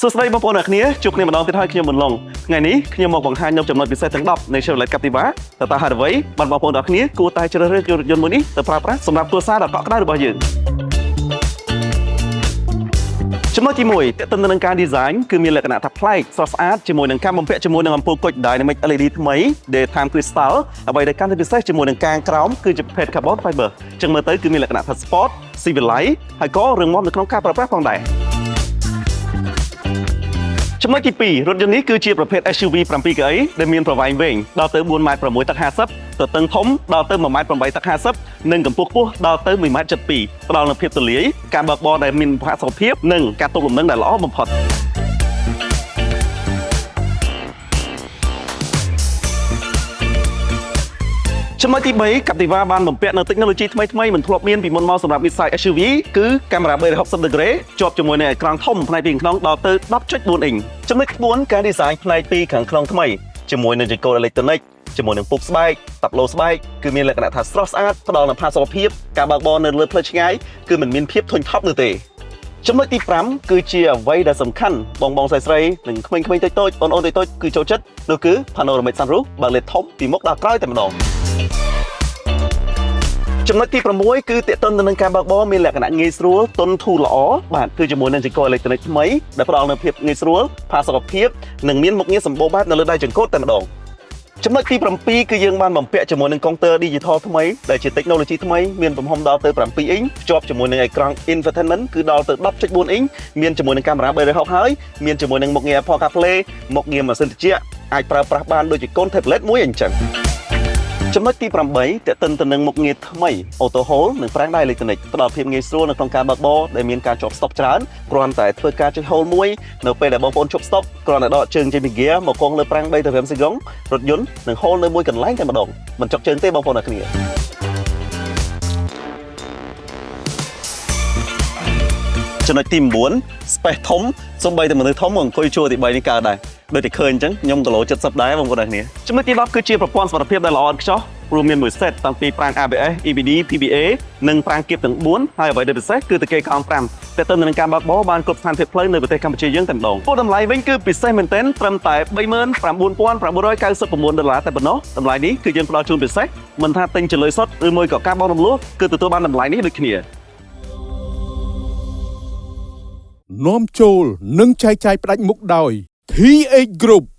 សួស្តីបងប្អូនអ្នកគ្នាជួបគ្នាម្ដងទៀតហើយខ្ញុំបន្លងថ្ងៃនេះខ្ញុំមកបង្ហាញនូវចំណុចពិសេសទាំង10នៃ Chevrolet Captiva តើតើហេតុអ្វីបានបងប្អូនអ្នកគ្នាគួរតែជ្រើសរើសយករថយន្តមួយនេះទៅប្រើប្រាស់សម្រាប់គ្រួសារដ៏កក់ក្ដៅរបស់យើងចំណុចទី1ទាក់ទងទៅនឹងការ design គឺមានលក្ខណៈថាប្លែកស្រស់ស្អាតជាមួយនឹងការបំពាក់ជាមួយនឹងអំពូលគុជ Dynamic LED ថ្មី Daytime Crystal អ្វីដែលកាន់តែពិសេសជាមួយនឹងកាងក្រោមគឺជាប្រភេទ Carbon Fiber ចឹងមើលទៅគឺមានលក្ខណៈថា sport civilized ហើយក៏រឹងមាំនៅក្នុងការប្រើប្រាស់ផងដែរចំណុចទី2រថយន្តនេះគឺជាប្រភេទ SUV 7កៅអីដែលមានប្រវែងវែងដល់ទៅ4ម៉ែត្រ6ទឹក50ទទឹងធំដល់ទៅ1ម៉ែត្រ8ទឹក50និងកម្ពស់ខ្ពស់ដល់ទៅ1ម៉ែត្រ72ផ្ដល់នូវភាពទូលាយការបើកបរដែលមានផាសុកភាពនិងការទប់លំនឹងដែលល្អបំផុតចំណុចទី3 Captiva បានបំពាក់នូវ technology ថ្មីៗមិនធ្លាប់មានពីមុនមកសម្រាប់ mid-size SUV គឺកាមេរ៉ា360 degree ជាប់ជាមួយនឹងអេក្រង់ធំផ្នែកពីខាងក្នុងដល់ទៅ10.4អ៊ីញចំណុច4ការ design ផ្នែកពីខាងក្នុងថ្មីជាមួយនឹងចង្កូតអេឡិចត្រូនិកជាមួយនឹងពុកស្បែកតាប់ឡូស្បែកគឺមានលក្ខណៈថាស្រស់ស្អាតផ្ដល់នូវផាសុកភាពការបើកបរនៅលើផ្លូវឆ្ងាយគឺមិនមានភាពធុញថប់នោះទេចំណុចទី5គឺជាអ្វីដែលសំខាន់បងបងស្រីស្រីនិងក្មេងៗតូចៗបងអូនតូចៗគឺចូលចិត្តនោះគឺ panoramic sunroof បើកលេខធំពីមុខដល់ក្រោយតែម្ដងចំណុចទី6គឺទាក់ទងទៅនឹងការបើកបរមានលក្ខណៈងាយស្រួលទន់ធូរល្អបាទគឺជាមួយនឹងចង្កូតអេឡិចត្រូនិកថ្មីដែលផ្ដល់នូវភាពងាយស្រួលផាសុកភាពនិងមានមុខងារសម្បូរបែបនៅលើដៃចង្កូតតែម្ដងចំណុចទី7គឺយើងបានបំពាក់ជាមួយនឹងកុងទ័រ Digital ថ្មីដែលជា technology ថ្មីមានទំហំដល់ទៅ7អ៊ីងភ្ជាប់ជាមួយនឹងអេក្រង់ Infotainment គឺដល់ទៅ10.4អ៊ីងមានជាមួយនឹងកាមេរ៉ា360ហើយមានជាមួយនឹងមុខងារ Apple CarPlay មុខងារម៉ាស៊ីនត្រជាក់អាចប្រើប្រាស់បានដូចជាកូន tablet មួយអញ្ចឹងចំណុចទី8ទាក់ទិនទៅនឹងមុខងារថ្មី Auto Hold និងហ្វ្រាំងដៃអេឡិចត្រូនិកផ្ដល់ភាពងាយស្រួលនៅក្នុងការបើកបរដែលមានការជាប់ស្តុបច្រើនគ្រាន់តែធ្វើការចុច hold មួយនៅពេលដែលបងប្អូនជប់ស្តុបគ្រាន់តែដកជើងចេញពី gear មកកងលើហ្វ្រាំង3ទៅ5សេកុងរថយន្តនឹង hold នៅមួយកន្លែងតែម្ដងមិនចុកជើងទេបងប្អូនអ្នកគ្នាចំណុចទី9 space ធំសំបីតែមនុស្សធំក៏អង្គុយជួរទី3នេះកើតដែរដូចតែឃើញអញ្ចឹងខ្ញុំគីឡូ70ដែរបងប្អូនអ្នកគ្នាចំណុចទី10គឺជាប្រព័ន្ធសុវត្ថិភាពដែលល្អឥតខ្ចោះរួមមានមួយ set តាំងពីហ្វ្រាំង ABS EBD PBA និងហ្វ្រាំងគៀបទាំង4ហើយអ្វីដែលពិសេសគឺតកេកង់5តើទៅនឹងការបើកបរបានគ្រប់ស្ថានភាពផ្លូវនៅប្រទេសកម្ពុជាយើងតែម្ដងពោលតម្លៃវិញគឺពិសេសមែនទែនត្រឹមតែ39,999ដុល្លារតែប៉ុណ្ណោះតម្លៃនេះគឺយើងផ្ដល់ជូនពិសេសមិនថាទិញជាលុយសុទ្ធឬមួយក៏ការបង់រំលោះគឺទទួលបានតម្លៃនេះដូចគ្នា នាំចូលនិងចែកចាយផ្ដាច់មុខដោយ TH Group។